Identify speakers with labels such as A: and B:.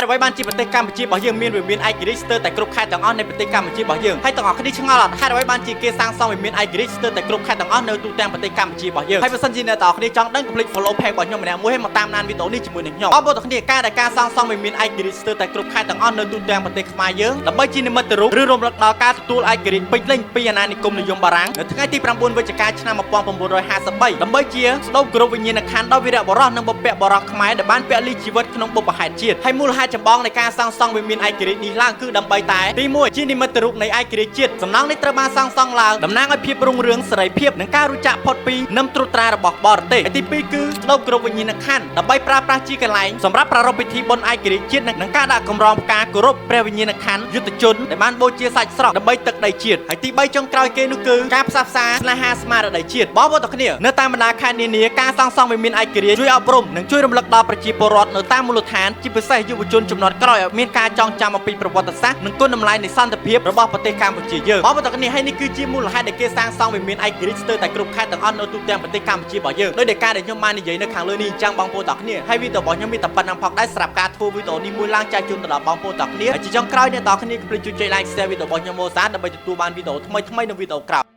A: តុអ្វីបានជាប្រទេសកម្ពុជារបស់យើងមានវិមានឯករាជ្យស្ទើរតែគ្រប់ខេត្តទាំងអស់នៃប្រទេសកម្ពុជារបស់យើងហើយទាំងអស់គ្នាឆ្ងល់អត់ហេតុអ្វីបានជាគេសាងសង់វិមានឯករាជ្យស្ទើរតែគ្រប់ខេត្តទាំងអស់នៅទូទាំងប្រទេសកម្ពុជារបស់យើងហើយបើសិនជាអ្នកទាំងអស់គ្នាចង់ដឹងកុំភ្លេច follow page របស់ខ្ញុំម្នាក់មួយហើយមកតាមដានវីដេអូនេះជាមួយនឹងខ្ញុំបងប្អូនទាំងគ្នាការដែលការសាងសង់វិមានឯករាជ្យស្ទើរតែគ្រប់ខេត្តទាំងអស់នៅទូទាំងប្រទេសខ្មែរយើងដើម្បីជានិមិត្តរូបឬរំលឹកដល់ការទទួលឯករាជ្យពេញលេញពីអាណានិគមនិយមបារាំងនៅថ្ងៃទី9វិច្ឆិកាឆ្នាំ1953ដើម្បីជាស្ដូបគោរពវិញ្ញាណក្ខន្ធដល់វីរបុរសនិងបុព្វបុរសខ្មែរដែលបានពលីជីវិតក្នុងបុព្វហេតុជាតិហើយមូលហេតុចម្បងនៃការសាងសង់វិមានឯករាជ្យនេះឡើងគឺដើម្បីតែទី1ជានិមិត្តរូបនៃឯករាជ្យជាតិសំណង់នេះត្រូវបានសាងសង់ឡើងតំណាងឲ្យភាពរុងរឿងសេរីភាពនិងការรู้ចាក់ផុតពីនឹមត្រួតត្រារបស់បរទេសហើយទី2គឺស្ដូបគោរពវិញ្ញាណក្ខន្ធដើម្បីប្រើប្រាស់ជាកន្លែងសម្រាប់ប្រារព្ធពិធីបុណ្យឯករាជ្យជាតិនិងការដាក់កម្រងផ្កាគោរពព្រះវិញ្ញាណក្ខន្ធយុទ្ធជនដែលបានបូជាសាច់ស្រស់ដើម្បីទឹកដីជាតិហើយទី3ចុងក្រោយគេនោះគឺការផ្សះផ្សាស្នេហាស្មារតីជាតិបងប្អូនទាំងគ្នានៅតាមបណ្ដាខេត្តនានាការសាងសង់វិមានឯករាជ្យជួយអប់រំនិងជួយរំលឹកដល់ប្រជាពលរដ្ឋនៅតាមមូលដ្ឋានជាពិសេសយុវជនជំនាន់ក្រោយឲ្យមានការចងចាំអំពីប្រវត្តិសាស្ត្រនិងគុណតម្លៃនៃសន្តិភាពរបស់ប្រទេសកម្ពុជាយើងបងប្អូនទាំងគ្នាហើយនេះគឺជាមូលហេតុដែលគេសាងសង់វិមានឯករាជ្យស្ទើរតែគ្រប់ខេត្តទាំងអស់នៅទូទាំងប្រទេសកម្ពុជារបស់យើងដោយដែលការដែលខ្ញុំបាននិយាយនៅខាងលើនេះអញ្ចឹងបងប្អូនទាំងគ្នាហើយវីដេអូរបស់ខ្ញុំមានតែប៉ុណ្្នឹងផងដែរសម្រាប់ការធ្វើវីដេអូនេះមួយឡើងចែកជូនទៅដល់បងប្អូនទាំងគ្នាហើយជាចុងក្រោយអ្នកទាំងគ្នាកុំភ្លេចជួយចុច like share វីដេអូរបស់ខ្ញុំមកសាដើម្បីទទួលបានវីដេអូថ្មីៗនិងវីដេអូក្រោយ។